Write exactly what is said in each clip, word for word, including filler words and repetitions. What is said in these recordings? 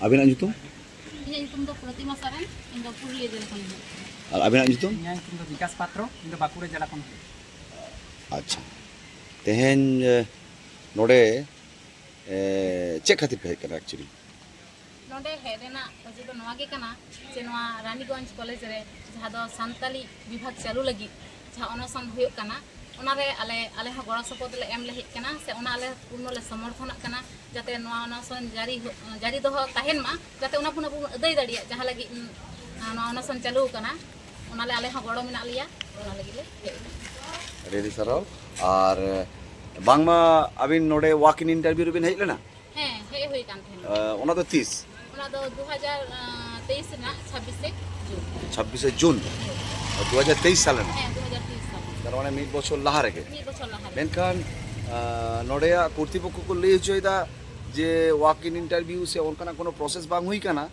ᱟᱹᱵᱤᱱᱟᱜ ᱧᱩᱛᱩᱢ? ᱤᱧᱟᱹᱜ ᱧᱩᱛᱩᱢ ᱫᱚ ᱯᱨᱚᱛᱤᱢᱟ ᱥᱚᱨᱮᱱ, ᱤᱧ ᱫᱚ ᱯᱩᱨᱩᱞᱤᱭᱟᱹ ᱡᱮᱞᱟ ᱠᱷᱚᱱᱤᱧ ᱦᱮᱡ ᱟᱠᱟᱱᱟ᱾ ᱟᱨ ᱟᱹᱵᱤᱱᱟᱜ ᱧᱩᱛᱩᱢ? ᱤᱧᱟᱹᱜ ᱧᱩᱛᱩᱢ ᱫᱚ ᱵᱤᱠᱟᱥ ᱯᱟᱛᱨᱚ, ᱤᱧ ᱫᱚ ᱵᱟᱸᱠᱩᱲᱟ ᱡᱮᱞᱟ ᱠᱷᱚᱱ᱾ ᱟᱪᱪᱷᱟ, ᱛᱮᱦᱮᱧ ᱮ, ᱱᱚᱰᱮ ᱮ, ᱪᱮᱫ ᱠᱷᱟᱹᱛᱤᱨ ᱯᱮ ᱦᱮᱡ ᱟᱠᱟᱱᱟ actually? ᱱᱚᱰᱮ ᱦᱮᱡ ᱨᱮᱱᱟᱜ ᱚᱡᱮ ᱫᱚ ᱱᱚᱣᱟ ᱜᱮ ᱠᱟᱱᱟ ᱡᱮ ᱱᱚᱣᱟ ᱨᱟᱱᱤᱜᱚᱸᱡᱽ ᱠᱚᱞᱮᱡᱽ ᱨᱮ ᱡᱟᱦᱟᱸ ᱫᱚ ᱥᱟᱱᱛᱟᱞᱤ ᱵᱤᱵᱷᱟᱜᱽ ᱪᱟᱹᱞᱩ ᱞᱟᱹᱜᱤᱫ ᱡᱟᱦᱟᱸ ᱚᱱᱚᱥᱚᱱ ᱦᱩᱭᱩᱜ ᱠᱟᱱᱟ, ᱚᱱᱟᱨᱮ ᱟᱞᱮ, ᱟᱞᱮ ᱦᱚᱸ ᱜᱚᱲᱚ ᱥᱚᱯᱚᱦᱚᱫ ᱞᱮ ᱮᱢ ᱞᱮ ᱦᱮᱡ ᱠᱟᱱᱟ, ᱥᱮ ᱚᱱᱟ ᱟᱞᱮ ᱯᱩᱨᱱᱚ ᱞᱮ ᱥᱚᱢᱚᱨᱛᱷᱚᱱᱟᱜ ᱠᱟᱱᱟ, ᱡᱟᱛᱮ ᱱᱚᱣᱟ ᱚᱱᱚᱥᱚᱱ ᱡᱟᱹᱨᱤ ᱦᱚ-, ᱡᱟᱹᱨᱤ ᱫᱚᱦᱚ ᱛᱟᱦᱮᱱ ᱢᱟ, ᱡᱟᱛᱮ ᱚᱱᱟ ᱵᱚᱱ ᱟᱵᱚ ᱵᱚᱱ ᱟᱹᱫᱟᱹᱭ ᱫᱟᱲᱮᱭᱟᱜ, ᱡᱟᱦᱟᱸ ᱞᱟᱹᱜᱤᱫ, ᱩᱸ, ᱱᱚᱣᱟ ᱚᱱᱚᱥᱚᱱ ᱪᱟᱹᱞᱩ ᱟᱠᱟᱱᱟ, ᱚᱱᱟᱞᱮ ᱟᱞᱮ ᱦᱚᱸ ᱜᱚᱲᱚ ᱢᱮᱱᱟᱜ ᱞᱮᱭᱟ, ᱚᱱᱟ ᱞᱟᱹᱜᱤᱫ ᱞᱮ ᱦᱮᱡ ᱟᱠᱟᱱᱟ᱾ ᱟᱹᱰᱤ ᱟᱹᱰᱤ ᱥᱟᱨᱦᱟᱣ᱾ ᱟᱨ ᱵᱟᱝᱢᱟ ᱟᱹᱵᱤᱱ ᱱᱚᱰᱮ walk in interview ᱨᱮᱵᱤᱱ ᱦᱮᱡ ᱞᱮᱱᱟ? ᱦᱮᱸ, ᱦᱮᱡ ᱦᱩᱭ ᱠᱟᱱ ᱛᱟᱦᱮᱱᱟ᱾ ᱟᱸ, ᱚᱱᱟ ᱫᱚ ᱛᱤᱥ? ᱚᱱᱟ ᱫᱚ ᱫᱩ ᱦᱟᱡᱟᱨ ᱛᱮᱭᱤᱥ ᱨᱮᱱᱟᱜ ᱪᱷᱟᱵᱵᱤᱥᱮ ᱡᱩᱱ᱾ ᱪᱷᱟᱵᱵᱤᱥᱮ ᱡᱩᱱ? ᱦᱮᱸ᱾ ᱫᱩ ᱦᱟᱡᱟᱨ ᱛᱮᱭᱤᱥ ᱥᱟᱞ ᱨᱮᱱᱟᱜ? ᱦᱮᱸ, ᱫᱩ ᱦᱟᱡᱟᱨ ᱛᱮᱭᱤᱥ ᱥᱟᱞ᱾ ᱛᱟᱨ ᱢᱟᱱᱮ ᱢᱤᱫ ᱵᱚᱪᱷᱚᱨ ᱞᱟᱦᱟ ᱨᱮᱜᱮ? ᱢᱤᱫ ᱵᱚᱪᱷᱚᱨ ᱞᱟᱦᱟ ᱨᱮ᱾ ᱢᱮᱱᱠᱷᱟᱱ, ᱟᱸ, ᱱᱚᱰᱮᱭᱟᱜ ᱠᱚᱨᱛᱨᱤᱯᱚᱠᱠᱷᱚ ᱠᱚ ᱞᱟᱹᱭ ᱦᱚᱪᱚᱭᱮᱫᱟ ᱡᱮ walk in interview ᱥᱮ ᱚᱱᱠᱟᱱᱟᱜ ᱠᱳᱱᱳ process ᱵᱟᱝ ᱦᱩᱭ ᱠᱟᱱᱟ,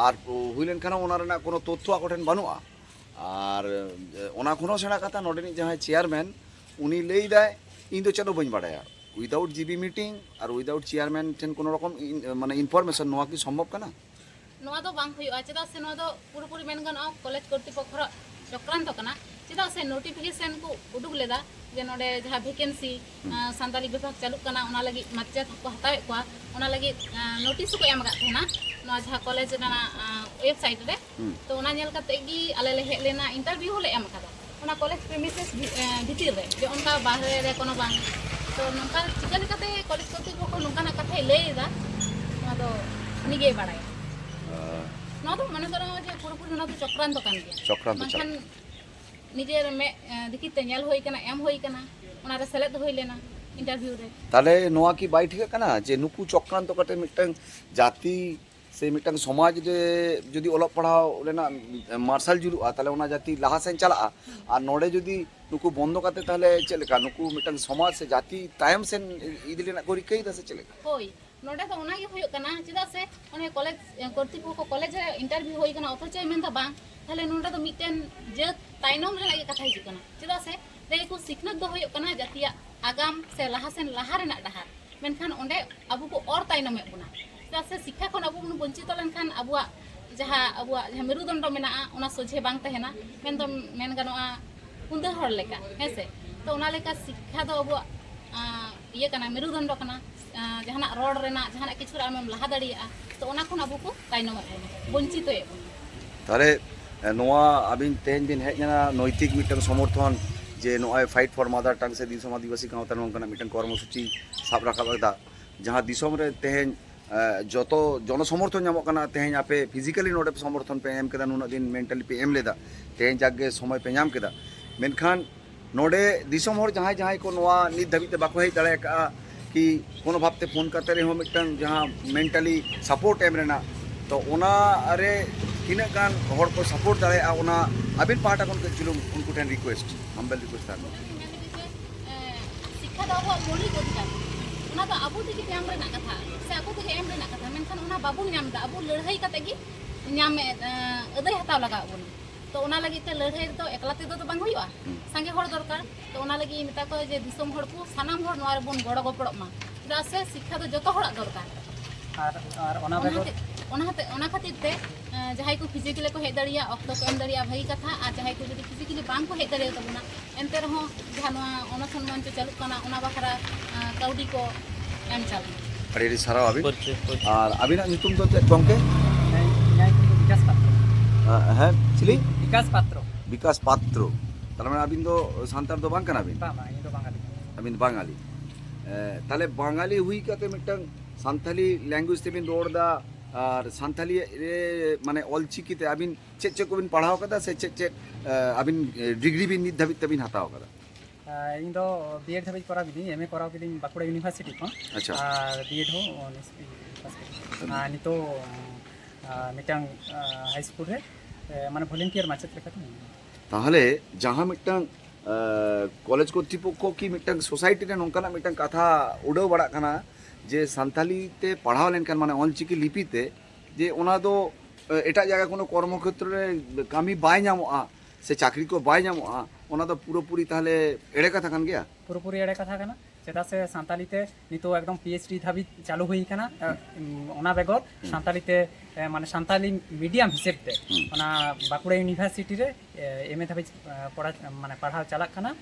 ᱟᱨ ᱦᱩᱭ ᱞᱮᱱᱠᱷᱟᱱ ᱦᱚᱸ ᱚᱱᱟ ᱨᱮᱱᱟᱜ ᱠᱳᱱᱳ ᱛᱚᱛᱛᱷᱚ ᱟᱠᱚ ᱴᱷᱮᱱ ᱵᱟᱹᱱᱩᱜᱼᱟ᱾ ᱟᱨ, ᱮ, ᱚᱱᱟ ᱠᱷᱚᱱ ᱦᱚᱸ ᱥᱮᱬᱟ ᱠᱟᱛᱷᱟ, ᱱᱚᱰᱮᱱᱤᱡ ᱡᱟᱦᱟᱸᱭ chairman, ᱩᱱᱤ ᱞᱟᱹᱭᱫᱟᱭ, "ᱤᱧ ᱫᱚ ᱪᱮᱫ ᱦᱚᱸ ᱵᱟᱹᱧ ᱵᱟᱲᱟᱭᱟ᱾" Without G B meeting ᱟᱨ without chairman ᱴᱷᱮᱱ ᱠᱳᱱᱳ ᱨᱚᱠᱚᱢ ᱤᱱ-, ᱢᱟᱱᱮ, information, ᱱᱚᱣᱟ ᱠᱤ ᱥᱚᱢᱵᱷᱚᱵ ᱠᱟᱱᱟ? ᱱᱚᱣᱟ ᱫᱚ ᱵᱟᱝ ᱦᱩᱭᱩᱜᱼᱟ, ᱪᱮᱫᱟᱜ ᱥᱮ ᱱᱚᱣᱟ ᱫᱚ ᱯᱩᱨᱟᱹᱯᱩᱨᱤ ᱢᱮᱱ ᱜᱟᱱᱚᱜᱼᱟ ᱠᱚᱞᱮᱡᱽ ᱠᱚᱨᱛᱨᱤᱯᱚᱠᱠᱷᱚ ᱪᱚᱠᱨᱟᱱᱛᱚ ᱠᱟᱱᱟ᱾ ᱪᱮᱫᱟᱜ ᱥᱮ notification ᱠᱚ ᱩᱰᱩᱠ ᱞᱮᱫᱟ ᱡᱮ ᱱᱚᱰᱮ ᱡᱟᱦᱟᱸ vacancy, ᱦᱩᱸ᱾ ᱟᱸ, ᱥᱟᱱᱛᱟᱲᱤ ᱵᱤᱵᱷᱟᱜᱽ ᱪᱟᱹᱞᱩᱜ ᱠᱟᱱᱟ, ᱚᱱᱟ ᱞᱟᱹᱜᱤᱫ ᱢᱟᱪᱮᱫ ᱠᱚ ᱦᱟᱛᱟᱣᱮᱫ ᱠᱚᱣᱟ, ᱚᱱᱟ ᱞᱟᱹᱜᱤᱫ, ᱟᱸ, notice ᱦᱚᱸᱠᱚ ᱮᱢ ᱟᱠᱟᱫ ᱛᱟᱦᱮᱱᱟ ᱱᱚᱣᱟ ᱡᱟᱦᱟᱸ ᱠᱚᱞᱮᱡᱽ ᱨᱮᱱᱟᱜ, ᱟᱸ, website ᱨᱮ᱾ ᱦᱩᱸ᱾ ᱛᱚ ᱚᱱᱟ ᱧᱮᱞ ᱠᱟᱛᱮ ᱜᱮ ᱟᱞᱮ ᱞᱮ ᱦᱮᱡ ᱞᱮᱱᱟ, interview ᱦᱚᱸᱞᱮ ᱮᱢ ᱟᱠᱟᱫᱟ ᱚᱱᱟ ᱠᱚᱞᱮᱡᱽ premises ᱵᱷᱤ-, ᱮᱸ, ᱵᱷᱤᱛᱤᱨ ᱨᱮ, ᱡᱮ ᱚᱱᱠᱟ ᱵᱟᱦᱨᱮ ᱨᱮ ᱠᱳᱱᱳ ᱵᱟᱝ᱾ ᱛᱚ ᱱᱚᱝᱠᱟ ᱪᱤᱠᱟᱹ ᱞᱮᱠᱟᱛᱮ ᱠᱚᱞᱮᱡᱽ ᱠᱚᱨᱛᱨᱤᱯᱚᱠᱠᱷᱚ ᱱᱚᱝᱠᱟᱱᱟᱜ ᱠᱟᱛᱷᱟᱭ ᱞᱟᱹᱭ ᱮᱫᱟ, ᱱᱚᱣᱟ ᱫᱚ ᱩᱱᱤᱜᱮᱭ ᱵᱟᱲᱟᱭᱟ᱾ ᱟᱸ᱾ ᱱᱚᱣᱟ ᱫᱚ ᱢᱚᱱᱮ ᱠᱚᱨᱚ ᱡᱮ ᱯᱩᱨᱟᱹᱯᱩᱨᱤ ᱱᱚᱣᱟ ᱫᱚ ᱪᱚᱠᱨᱟᱱᱛᱚ ᱠᱟᱱ ᱜᱮᱭᱟ᱾ ᱪᱚᱠᱨᱟᱱᱛᱚ ᱵᱟᱝᱠᱷᱟᱱ ᱪᱟᱞᱟᱜ᱾ ᱱᱤᱡᱮᱨ ᱢᱮᱫ, ᱮᱸ, ᱫᱤᱠᱷᱤᱛ ᱛᱮ ᱧᱮᱞ ᱦᱩᱭ ᱠᱟᱱᱟ, ᱮᱢ ᱦᱩᱭ ᱠᱟᱱᱟ, ᱚᱱᱟᱨᱮ ᱥᱮᱞᱮᱫ ᱦᱩᱭ ᱞᱮᱱᱟ interview ᱨᱮ᱾ ᱛᱟᱦᱞᱮ ᱱᱚᱣᱟ ᱠᱤ ᱵᱟᱭ ᱴᱷᱤᱠᱟᱹᱜ ᱠᱟᱱᱟ ᱡᱮ ᱱᱩᱠᱩ ᱪᱚᱠᱨᱟᱱᱛᱚ ᱠᱟᱛᱮ ᱢᱤᱫᱴᱟᱝ ᱡᱟᱹᱛᱤ ᱥᱮ ᱢᱤᱫᱴᱟᱝ ᱥᱚᱢᱟᱡᱽ ᱨᱮ ᱡᱩᱫᱤ ᱚᱞᱚᱜ ᱯᱟᱲᱦᱟᱣ ᱨᱮᱱᱟᱜ ᱢᱟᱨᱥᱟᱞ ᱡᱩᱞᱩᱜᱼᱟ, ᱛᱟᱦᱞᱮ ᱚᱱᱟ ᱡᱟᱹᱛᱤ ᱞᱟᱦᱟ ᱥᱮᱱ ᱪᱟᱞᱟᱜᱼᱟ᱾ ᱟᱨ ᱱᱚᱰᱮ ᱡᱩᱫᱤ ᱱᱩᱠᱩ ᱵᱚᱱᱫᱚ ᱠᱟᱛᱮ, ᱛᱟᱦᱞᱮ ᱪᱮᱫ ᱞᱮᱠᱟ ᱱᱩᱠᱩ ᱢᱤᱫᱴᱟᱝ ᱥᱚᱢᱟᱡᱽ ᱥᱮ ᱡᱟᱹᱛᱤ ᱛᱟᱭᱚᱢ ᱥᱮᱱ ᱤᱫᱤ ᱨᱮᱱᱟᱜ ᱠᱚ ᱨᱤᱠᱟᱹᱭᱮᱫᱟ ᱥᱮ ᱪᱮᱫ ᱞᱮᱠᱟ? ᱦᱳᱭ, ᱱᱚᱰᱮ ᱫᱚ ᱚᱱᱟ ᱜᱮ ᱦᱩᱭᱩᱜ ᱠᱟᱱᱟ, ᱪᱮᱫᱟᱜ ᱥᱮ ᱚᱱᱮ ᱠᱚᱞᱮᱡᱽ, ᱠᱚᱨᱛᱨᱤᱯᱚᱠᱠᱷᱚ ᱠᱚᱞᱮᱡᱽ ᱨᱮ interview ᱦᱩᱭ ᱠᱟᱱᱟ, ᱚᱛᱷᱚᱪᱚᱭ ᱢᱮᱱᱫᱟ ᱵᱟᱝ, ᱛᱟᱦᱞᱮ ᱱᱚᱰᱮ ᱫᱚ ᱢᱤᱫᱴᱮᱱ ᱡᱟᱹᱛ ᱛᱟᱭᱱᱚᱢ ᱨᱮᱱᱟᱜ ᱜᱮ ᱠᱟᱛᱷᱟ ᱦᱤᱡᱩᱜ ᱠᱟᱱᱟ᱾ ᱪᱮᱫᱟᱜ ᱥᱮ ᱞᱟᱹᱭ ᱟᱠᱚ ᱥᱤᱠᱷᱱᱟᱹᱛ ᱫᱚ ᱦᱩᱭᱩᱜ ᱠᱟᱱᱟ ᱡᱟᱹᱛᱤᱭᱟᱜ ᱟᱜᱟᱢ ᱥᱮ ᱞᱟᱦᱟ ᱥᱮᱱ ᱞᱟᱦᱟ ᱨᱮᱱᱟᱜ ᱰᱟᱦᱟᱨ, ᱢᱮᱱᱠᱷᱟᱱ ᱚᱸᱰᱮ ᱟᱵᱚ ᱠᱚ ᱚᱨ ᱛᱟᱭᱱᱚᱢᱮᱫ ᱵᱚᱱᱟ᱾ ᱪᱮᱫᱟᱜ ᱥᱮ ᱥᱤᱠᱠᱷᱟ ᱠᱷᱚᱱ ᱟᱵᱚ ᱵᱚᱱ ᱵᱚᱧᱪᱤᱛᱚ ᱞᱮᱱᱠᱷᱟᱱ ᱟᱵᱚᱣᱟᱜ ᱡᱟᱦᱟᱸ, ᱟᱵᱚᱣᱟᱜ ᱡᱟᱦᱟᱸ ᱢᱮᱨᱩᱫᱚᱱᱰᱚ ᱢᱮᱱᱟᱜᱼᱟ, ᱚᱱᱟ ᱥᱚᱡᱷᱮ ᱵᱟᱝ ᱛᱟᱦᱮᱱᱟ᱾ ᱢᱮᱱᱫᱚ ᱢᱮᱱ ᱜᱟᱱᱚᱜᱼᱟ ᱠᱩᱸᱫᱟᱹ ᱦᱚᱲ ᱞᱮᱠᱟ, ᱦᱮᱸ ᱥᱮ? ᱛᱚ ᱚᱱᱟ ᱞᱮᱠᱟ ᱥᱤᱠᱠᱷᱟ ᱫᱚ ᱟᱵᱚᱣᱟᱜ, ᱟᱸ, ᱤᱭᱟᱹ ᱠᱟᱱᱟ, ᱢᱮᱨᱩᱫᱚᱱᱰᱚ ᱠᱟᱱᱟ᱾ ᱟᱸ, ᱡᱟᱦᱟᱱᱟᱜ ᱨᱚᱲ ᱨᱮᱱᱟᱜ, ᱡᱟᱦᱟᱱᱟᱜ ᱠᱤᱪᱷᱩ ᱨᱮ ᱟᱢᱮᱢ ᱞᱟᱦᱟ ᱫᱟᱲᱮᱭᱟᱜᱼᱟ᱾ ᱛᱚ ᱚᱱᱟ ᱠᱷᱚᱱ ᱟᱵᱚ ᱠᱚ ᱛᱟᱭᱱᱚᱢᱮᱫ ᱵᱚᱱᱟ, ᱵᱚᱧᱪᱤᱛᱚᱭᱮᱫ ᱵᱚᱱᱟ᱾ ᱛᱟᱦᱞᱮ, ᱮ, ᱱᱚᱣᱟ ᱟᱹᱵᱤᱱ ᱛᱮᱦᱮᱧ ᱵᱤᱱ ᱦᱮᱡ ᱮᱱᱟ ᱱᱳᱭᱛᱤᱠ ᱢᱤᱫᱴᱟᱝ ᱥᱚᱢᱚᱨᱛᱷᱚᱱ, ᱡᱮ ᱱᱚᱜᱼᱚᱭ Fight for Mother Tongue ᱥᱮ ᱫᱤᱥᱚᱢ ᱟᱹᱫᱤᱵᱟᱹᱥᱤ ᱜᱟᱶᱛᱟ ᱱᱚᱝᱠᱟᱱᱟᱜ ᱢᱤᱫᱴᱟᱝ ᱠᱚᱨᱢᱚᱥᱩᱪᱤ ᱥᱟᱵ ᱨᱟᱠᱟᱵ ᱟᱠᱟᱫᱟ, ᱡᱟᱦᱟᱸ ᱫᱤᱥᱚᱢ ᱨᱮ ᱛᱮᱦᱮᱧ, ᱮ, ᱡᱚᱛᱚ ᱡᱚᱱᱚᱥᱚᱢᱚᱨᱛᱷᱚᱱ ᱧᱟᱢᱚᱜ ᱠᱟᱱᱟ᱾ ᱛᱮᱦᱮᱧ ᱟᱯᱮ physically ᱱᱚᱰᱮ ᱯᱮ ᱥᱚᱢᱚᱨᱛᱷᱚᱱ ᱯᱮ ᱮᱢ ᱠᱮᱫᱟ, ᱱᱩᱱᱟᱹᱜ ᱫᱤᱱ mentally ᱯᱮ ᱮᱢ ᱞᱮᱫᱟ, ᱛᱮᱦᱮᱧ ᱡᱟᱠ ᱜᱮ ᱥᱚᱢᱚᱭ ᱯᱮ ᱧᱟᱢ ᱠᱮᱫᱟ, ᱢᱮᱱᱠᱷᱟᱱ ᱱᱚᱰᱮ ᱫᱤᱥᱚᱢ ᱦᱚᱲ ᱡᱟᱦᱟᱸᱭ ᱡᱟᱦᱟᱸᱭ ᱠᱚ ᱱᱚᱣᱟ ᱱᱤᱛ ᱫᱷᱟᱹᱵᱤᱡ ᱛᱮ ᱵᱟᱠᱚ ᱦᱮᱡ ᱫᱟᱲᱮ ᱟᱠᱟᱫᱼᱟ, ᱠᱤ ᱠᱳᱱᱳ ᱵᱷᱟᱵᱽᱛᱮ ᱯᱷᱳᱱ ᱠᱟᱛᱮ ᱨᱮᱦᱚᱸ ᱢᱤᱫᱴᱟᱝ ᱡᱟᱦᱟᱸ mentally support ᱮᱢ ᱨᱮᱱᱟᱜ, ᱛᱚ ᱚᱱᱟ ᱨᱮ ᱛᱤᱱᱟᱹᱜ ᱜᱟᱱ ᱦᱚᱲ ᱠᱚ support ᱫᱟᱲᱮᱭᱟᱜᱼᱟ, ᱚᱱᱟ ᱟᱹᱵᱤᱱ ᱯᱟᱦᱴᱟ ᱠᱷᱚᱱ ᱠᱟᱹᱡ ᱪᱩᱞᱩᱝ ᱩᱱᱠᱩ ᱴᱷᱮᱱ request, humble request ᱛᱟᱦᱮᱱ ᱠᱟᱱᱟ᱾ ᱤᱧ ᱢᱮᱱ ᱞᱟᱹᱜᱤᱫ ᱡᱮ, ᱮ, ᱥᱤᱠᱠᱷᱟ ᱫᱚ ᱟᱵᱚᱣᱟᱜ ᱢᱳᱣᱞᱤᱠ ᱚᱫᱷᱤᱠᱟᱨ, ᱚᱱᱟ ᱫᱚ ᱟᱵᱚ ᱛᱮᱜᱮ ᱧᱟᱢ ᱨᱮᱱᱟᱜ ᱠᱟᱛᱷᱟ ᱥᱮ ᱟᱠᱚ ᱛᱮᱜᱮ ᱮᱢ ᱨᱮᱱᱟᱜ ᱠᱟᱛᱷᱟ, ᱢᱮᱱᱠᱷᱟᱱ ᱚᱱᱟ ᱵᱟᱵᱚᱱ ᱧᱟᱢ ᱮᱫᱟ᱾ ᱟᱵᱚ ᱞᱟᱹᱲᱦᱟᱹᱭ ᱠᱟᱛᱮ ᱜᱮ ᱧᱟᱢ, ᱮ, ᱟᱹᱫᱟᱹᱭ ᱦᱟᱛᱟᱣ ᱞᱟᱜᱟᱣ ᱵᱚᱱᱟ᱾ ᱛᱚ ᱚᱱᱟ ᱞᱟᱹᱜᱤᱫ ᱛᱮ ᱞᱟᱹᱲᱦᱟᱹᱭ ᱨᱮᱫᱚ ᱮᱠᱞᱟ ᱛᱮᱫᱚ ᱫᱚ ᱵᱟᱝ ᱦᱩᱭᱩᱜᱼᱟ, ᱦᱩᱸ᱾ ᱥᱟᱸᱜᱮ ᱦᱚᱲ ᱫᱚᱨᱠᱟᱨ᱾ ᱛᱚ ᱚᱱᱟ ᱞᱟᱹᱜᱤᱫ ᱤᱧ ᱢᱮᱛᱟ ᱠᱚᱣᱟ ᱡᱮ ᱫᱤᱥᱚᱢ ᱦᱚᱲ ᱠᱚ, ᱥᱟᱱᱟᱢ ᱦᱚᱲ ᱱᱚᱣᱟ ᱨᱮᱵᱚᱱ ᱜᱚᱲᱚ ᱜᱚᱯᱚᱲᱚᱜ ᱢᱟ, ᱪᱮᱫᱟᱜ ᱥᱮ ᱥᱤᱠᱠᱷᱟ ᱫᱚ ᱡᱚᱛᱚ ᱦᱚᱲᱟᱜ ᱫᱚᱨᱠᱟᱨ᱾ ᱟᱨ, ᱟᱨ ᱚᱱᱟ ᱚᱱᱟ ᱵᱮᱜᱚᱨ ᱦᱚᱛᱮ-, ᱚᱱᱟ ᱦᱚᱛᱮ-, ᱚᱱᱟ ᱠᱷᱟᱹᱛᱤᱨ ᱛᱮ, ᱮᱸ, ᱡᱟᱦᱟᱸᱭ ᱠᱚ physically ᱠᱚ ᱦᱮᱡ ᱫᱟᱲᱮᱭᱟᱜᱼᱟ, ᱚᱠᱛᱚ ᱠᱚ ᱮᱢ ᱫᱟᱲᱮᱭᱟᱜᱼᱟ, ᱵᱷᱟᱹᱜᱤ ᱠᱟᱛᱷᱟ᱾ ᱟᱨ ᱡᱟᱦᱟᱸᱭ ᱠᱚ ᱡᱩᱫᱤ physically ᱵᱟᱝ ᱠᱚ ᱦᱮᱡ ᱫᱟᱲᱮᱭᱟᱛᱟᱵᱚᱱᱟ, ᱮᱱᱛᱮ ᱨᱮᱦᱚᱸ ᱡᱟᱦᱟᱸ ᱱᱚᱣᱟ ᱚᱱᱚᱥᱚᱱ ᱢᱚᱧᱪᱚ ᱪᱟᱹᱞᱩᱜ ᱠᱟᱱᱟ, ᱚᱱᱟ ᱵᱟᱠᱷᱨᱟ, ᱮᱸ, ᱠᱟᱹᱣᱰᱤ ᱠᱚ ᱮᱢ ᱪᱟᱞ ᱢᱟ᱾ ᱟᱹᱰᱤ ᱟᱹᱰᱤ ᱥᱟᱨᱦᱟᱣ ᱟᱹᱵᱤᱱ᱾ ᱯᱟᱹᱨᱪᱟᱹ, ᱯᱟᱹᱨᱪᱟᱹ᱾ ᱟᱨ ᱟᱹᱵᱤᱱᱟᱜ ᱧᱩᱛᱩᱢ ᱫᱚ ᱪᱮᱫ, ᱜᱚᱢᱠᱮ? ᱤᱧᱟᱹᱜ ᱧᱩᱛᱩᱢ ᱫᱚ ᱵᱤᱠᱟᱥ ᱯᱟᱛᱨᱚ᱾ ᱟᱸ, ᱦᱮᱸ, ᱪᱤᱞᱤ? ᱵᱤᱠᱟᱥ ᱯᱟᱛᱨᱚ᱾ ᱵᱤᱠᱟᱥ ᱯᱟᱛᱨᱚ᱾ ᱛᱟᱨ ᱢᱟᱱᱮ ᱟᱹᱵᱤᱱ ᱫᱚ ᱥᱟᱱᱛᱟᱲ ᱫᱚ ᱵᱟᱝ ᱠᱟᱱᱟ ᱵᱤᱱ? ᱵᱟᱝ, ᱵᱟᱝ, ᱤᱧ ᱫᱚ ᱵᱟᱝᱜᱟᱞᱤ ᱠᱟᱱᱟᱧ᱾ ᱟᱹᱵᱤᱱ ᱫᱚ ᱵᱟᱝᱟᱞᱤ᱾ ᱮ, ᱛᱟᱦᱞᱮ ᱵᱟᱝᱟᱞᱤ ᱦᱩᱭ ᱠᱟᱛᱮ ᱢᱤᱫᱴᱟᱝ ᱥᱟᱱᱛᱟᱞᱤ language ᱛᱮᱵᱤᱱ ᱨᱚᱲ ᱮᱫᱟ, ᱟᱨ ᱥᱟᱱᱛᱟᱞᱤ ᱨᱮ, ᱢᱟᱱᱮ, ᱚᱞᱪᱤᱠᱤ ᱛᱮ ᱟᱹᱵᱤᱱ ᱪᱮᱫ ᱪᱮᱫ ᱠᱚᱵᱤᱱ ᱯᱟᱲᱦᱟᱣ ᱠᱟᱫᱟ ᱥᱮ ᱪᱮᱫ ᱪᱮᱫ, ᱮ, ᱟᱹᱵᱤᱱ, ᱮ, degree ᱵᱤᱱ ᱱᱤᱛ ᱫᱷᱟᱹᱵᱤᱡ ᱛᱮᱵᱤᱱ ᱦᱟᱛᱟᱣ ᱠᱟᱫᱟ? ᱟᱨ ᱤᱧ ᱫᱚ B.Ed ᱫᱷᱟᱹᱵᱤᱡ ᱠᱚᱨᱟᱣ ᱠᱤᱫᱟᱹᱧ, M.A ᱠᱚᱨᱟᱣ ᱠᱤᱫᱟᱹᱧ ᱵᱟᱸᱠᱩᱲᱟ university ᱠᱷᱚᱱ᱾ ᱟᱪᱪᱷᱟ᱾ ᱟᱨ B.Ed ᱦᱚᱸ ᱱᱮᱥ ᱜᱤᱧ pass ᱠᱮᱫᱟ᱾ ᱟᱨ ᱱᱤᱛᱚᱜ, ᱟᱨ ᱢᱤᱫᱴᱟᱝ, ᱟᱨ high school ᱨᱮ, ᱮ, ᱢᱟᱱᱮ volunteer ᱢᱟᱪᱮᱫ ᱞᱮᱠᱟᱛᱮ ᱢᱤᱱᱟᱹᱧᱟ᱾ ᱛᱟᱦᱚᱞᱮ ᱡᱟᱦᱟᱸ ᱢᱤᱫᱴᱟᱝ, ᱟᱨ, ᱠᱚᱞᱮᱡᱽ ᱠᱚᱨᱛᱨᱤᱯᱚᱠᱠᱷᱚ ᱠᱤ ᱢᱤᱫᱴᱟᱝ society ᱨᱮ ᱱᱚᱝᱠᱟᱱᱟᱜ ᱢᱤᱫᱴᱟᱝ ᱠᱟᱛᱷᱟ ᱩᱰᱟᱹᱣ ᱵᱟᱲᱟᱜ ᱠᱟᱱᱟ ᱡᱮ ᱥᱟᱱᱛᱟᱞᱤ ᱛᱮ ᱯᱟᱲᱦᱟᱣ ᱞᱮᱱᱠᱷᱟᱱ, ᱢᱟᱱᱮ ᱚᱞᱪᱤᱠᱤ ᱞᱤᱯᱤ ᱛᱮ, ᱡᱮ ᱚᱱᱟ ᱫᱚ, ᱮ, ᱮᱴᱟᱜ ᱡᱟᱭᱜᱟ ᱠᱳᱱᱳ ᱠᱚᱨᱢᱚ ᱠᱷᱮᱛᱨᱚ ᱨᱮ ᱠᱟᱹᱢᱤ ᱵᱟᱭ ᱧᱟᱢᱚᱜᱼᱟ ᱥᱮ ᱪᱟᱹᱠᱨᱤ ᱠᱚ ᱵᱟᱭ ᱧᱟᱢᱚᱜᱼᱟ, ᱚᱱᱟ ᱫᱚ ᱯᱩᱨᱟᱹᱯᱩᱨᱤ ᱛᱟᱦᱚᱞᱮ ᱮᱲᱮ ᱠᱟᱛᱷᱟ ᱠᱟᱱ ᱜᱮᱭᱟ? ᱯᱩᱨᱟᱹᱯᱩᱨᱤ ᱮᱲᱮ ᱠᱟᱛᱷᱟ ᱠᱟᱱᱟ᱾ ᱪᱮᱫᱟᱜ ᱥᱮ ᱥᱟᱱᱛᱟᱞᱤ ᱛᱮ ᱱᱤᱛᱚᱜ ᱮᱠᱫᱚᱢ ᱯᱤ ᱮᱭᱤᱪ ᱰᱤ ᱫᱷᱟᱹᱵᱤᱡ ᱪᱟᱹᱞᱩ ᱦᱩᱭ ᱟᱠᱟᱱᱟ᱾ ᱮ, ᱚᱱᱟ ᱵᱮᱜᱚᱨ ᱥᱟᱱᱛᱟᱞᱤ ᱛᱮ, ᱮ, ᱢᱟᱱᱮ ᱥᱟᱱᱛᱟᱞᱤ ᱢᱤᱰᱤᱭᱟᱢ ᱦᱤᱥᱟᱹᱵ ᱛᱮ ᱚᱱᱟ ᱵᱟᱸᱠᱩᱲᱟ ᱤᱭᱩᱱᱤᱵᱷᱟᱨᱥᱤᱴᱤ ᱨᱮ, ᱮ, ᱮᱢ ᱮ ᱫᱷᱟᱹᱵᱤᱡ, ᱮ, ᱯᱚᱲᱟ-, ᱢᱟᱱᱮ ᱯᱟᱲᱦᱟᱣ ᱪᱟᱞᱟᱜ ᱠᱟᱱᱟ᱾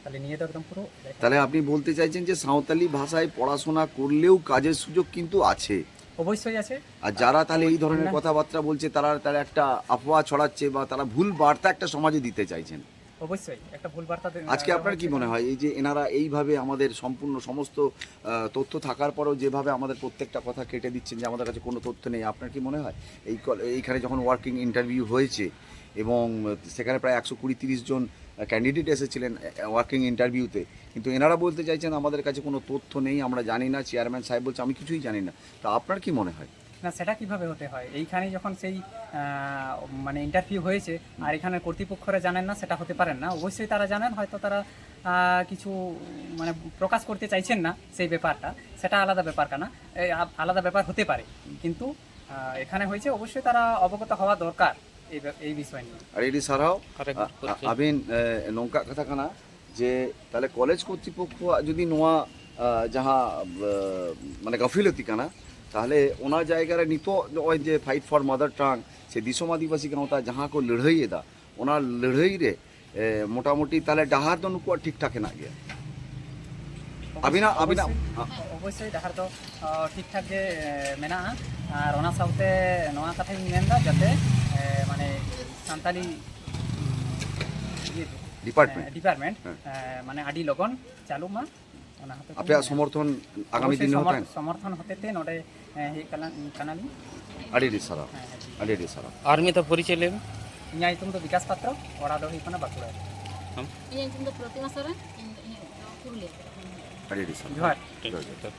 ᱛᱟᱦᱞᱮ ᱱᱤᱭᱟᱹ ᱫᱚ ᱮᱠᱫᱚᱢ ᱯᱩᱨᱟᱹ ᱛᱟᱦᱞᱮ আপনি বলতে চাইছেন যে সাঁওতালি ভাষায় পড়াশোনা করলেও কাজের সুযোগ কিন্তু আছে? অবশ্যই আছে। আর যারা তাহলে এই ধরনের কথাবার্তা বলছে, তারা তারা একটা আফওয়া ছড়াচ্ছে বা তারা ভুল বার্তা একটা সমাজে দিতে চাইছেন। অবশ্যই একটা ভুল বার্তা দে- আজকে আপনার কি মনে হয়, এই যে এনারা এইভাবে আমাদের সম্পূর্ণ সমস্ত আহ, তথ্য থাকার পরেও যেভাবে আমাদের প্রত্যেকটা কথা কেটে দিচ্ছেন যে আমাদের কাছে কোনো তথ্য নেই, আপনার কি মনে হয় এই কল- এইখানে যখন ওয়ার্কিং ইন্টারভিউ হয়েছে এবং সেখানে প্রায় একশো কুড়ি তিরিশ জন ক্যান্ডিডেট এসেছিলেন ওয়ার্কিং ইন্টারভিউতে, কিন্তু এনারা বলতে চাইছেন আমাদের কাছে কোনো তথ্য নেই, আমরা জানি না, চেয়ারম্যান সাহেব বলছে আমি কিছুই জানি না, তা আপনার কি মনে হয়? না, সেটা কিভাবে হতে হয়? এইখানে যখন সেই আহ, মানে ইন্টারভিউ হয়েছে আর এখানে কর্তৃপক্ষরা জানেন না, সেটা হতে পারেন না। অবশ্যই তারা জানেন, হয়তো তারা আহ, কিছু মানে প্রকাশ করতে চাইছেন না সেই ব্যাপারটা, সেটা আলাদা ব্যাপার কানা, এই আ- আলাদা ব্যাপার হতে পারে। কিন্তু আহ, এখানে হয়েছে, অবশ্যই তারা অবগত হওয়া দরকার এই ব্যাপ- এই বিষয় নিয়ে। ᱟᱹᱰᱤ ᱟᱹᱰᱤ ᱥᱟᱨᱦᱟᱣ᱾ ᱟᱨ ᱟᱹᱵᱤᱱ, ᱮ, ᱱᱚᱝᱠᱟᱜ ᱠᱟᱛᱷᱟ ᱠᱟᱱᱟ ᱡᱮ ᱛᱟᱦᱞᱮ ᱠᱚᱞᱮᱡᱽ ᱠᱚᱨᱛᱨᱤᱯᱚᱠᱠᱷᱚᱣᱟᱜ ᱡᱩᱫᱤ ᱱᱚᱣᱟ, ᱟ, ᱡᱟᱦᱟᱸ, ᱟ, ᱢᱟᱱᱮ ᱜᱟᱹᱯᱷᱤᱞᱟᱹᱛᱤ ᱠᱟᱱᱟ, ᱛᱟᱦᱞᱮ ᱚᱱᱟ ᱡᱟᱭᱜᱟ ᱨᱮ ᱱᱤᱛᱚᱜ ᱱᱚᱜᱼᱚᱭ ᱡᱮ Fight for Mother Tongue ᱥᱮ ᱫᱤᱥᱚᱢ ᱟᱹᱫᱤᱵᱟᱹᱥᱤ ᱜᱟᱶᱛᱟ ᱡᱟᱦᱟᱸ ᱠᱚ ᱞᱟᱹᱲᱦᱟᱹᱭ ᱮᱫᱟ, ᱚᱱᱟ ᱞᱟᱹᱲᱦᱟᱹᱭ ᱨᱮ, ᱮ, ᱢᱚᱴᱟᱢᱩᱴᱤ ᱛᱟᱦᱞᱮ ᱰᱟᱦᱟᱨ ᱫᱚ ᱱᱩᱠᱩᱣᱟᱜ ᱴᱷᱤᱠ ᱴᱷᱟᱠ ᱦᱮᱱᱟᱜ ᱜᱮᱭᱟ᱾ ᱟᱹᱵᱤᱱᱟᱜ- ᱟᱹᱵᱤᱱᱟᱜ- ᱚᱵᱚᱥᱥᱳᱭ, ᱚᱵᱚᱥᱥᱳᱭ ᱰᱟᱦᱟᱨ ᱫᱚ ᱚ, ᱴᱷᱤᱠ ᱴᱷᱟᱠ ᱜᱮ ᱮ, ᱢᱮᱱᱟᱜᱼᱟ᱾ ᱟᱨ ᱚᱱᱟ ᱥᱟᱶᱛᱮ ᱱᱚᱣᱟ ᱠᱟᱛᱷᱟᱧ ᱢᱮᱱᱫᱟ, ᱡᱟᱛᱮ ᱮ, ᱢᱟᱱᱮ ᱥᱟᱱᱛᱟᱞᱤ ᱤᱭᱟᱹ ᱰᱤᱯᱟᱨᱴᱢᱮᱱᱴ᱾ ᱰᱤᱯᱟᱨᱴᱢᱮᱱᱴ ᱮ, ᱢᱟᱱᱮ ᱟᱹᱰᱤ ᱞᱚᱜᱚᱱ ᱪᱟᱹᱞᱩᱜ ᱢᱟ, ᱚᱱᱟ ᱦᱚᱛᱮᱛᱮ ᱟᱯᱮᱭᱟᱜ ᱥᱚᱢᱚᱨᱛᱷᱚᱱ ᱟᱜᱟᱢᱤ ᱚᱵᱚᱥᱥᱳᱭ ᱫᱤᱱ ᱨᱮᱦᱚᱸ ᱥᱚᱢᱚᱨ- ᱛᱟᱦᱮᱱ? ᱥᱚᱢᱚᱨᱛᱷᱚᱱ ᱦᱚᱛᱮᱛᱮ ᱱᱚᱰᱮ ᱮ, ᱦᱮᱡ ᱠᱟᱱᱟ- ᱠᱟᱱᱟᱞᱤᱧ᱾ ᱟᱹᱰᱤ ᱟᱹᱰᱤ ᱥᱟᱨᱦᱟᱣ᱾ ᱟᱹᱰᱤ ᱟᱹᱰᱤ ᱥᱟᱨᱦᱟᱣ᱾ ᱟᱨ ᱢᱤᱫ ᱫᱷᱟᱣ ᱯᱚᱨᱤᱪᱚᱭ ᱞᱟᱹᱭ ᱢᱮ᱾ ᱤᱧᱟᱹᱜ ᱧᱩᱛᱩᱢ ᱫᱚ ᱵᱤᱠᱟᱥ ᱯᱟᱛᱨᱚ, ᱚᱲᱟᱜ ᱫᱚ ᱦᱩᱭᱩᱜ ᱠᱟᱱᱟ ᱵᱟᱸᱠᱩᱲᱟ ᱨᱮ᱾ ᱤᱧᱟᱹᱜ ᱧᱩᱛᱩᱢ ᱫᱚ ᱯᱨᱚᱛᱤᱢᱟ ᱥᱚᱨᱮᱱ, ᱤᱧ ᱤᱧᱟᱹᱜ ᱫᱚ ᱯᱩᱨᱩᱞᱤᱭᱟᱹ᱾ ᱟᱹᱰᱤ ᱟᱹᱰᱤ ᱥᱟᱨᱦᱟᱣ᱾ ᱡᱚᱦᱟᱨ᱾ ᱡᱚᱦᱟᱨ, ᱡᱚᱦᱟᱨ᱾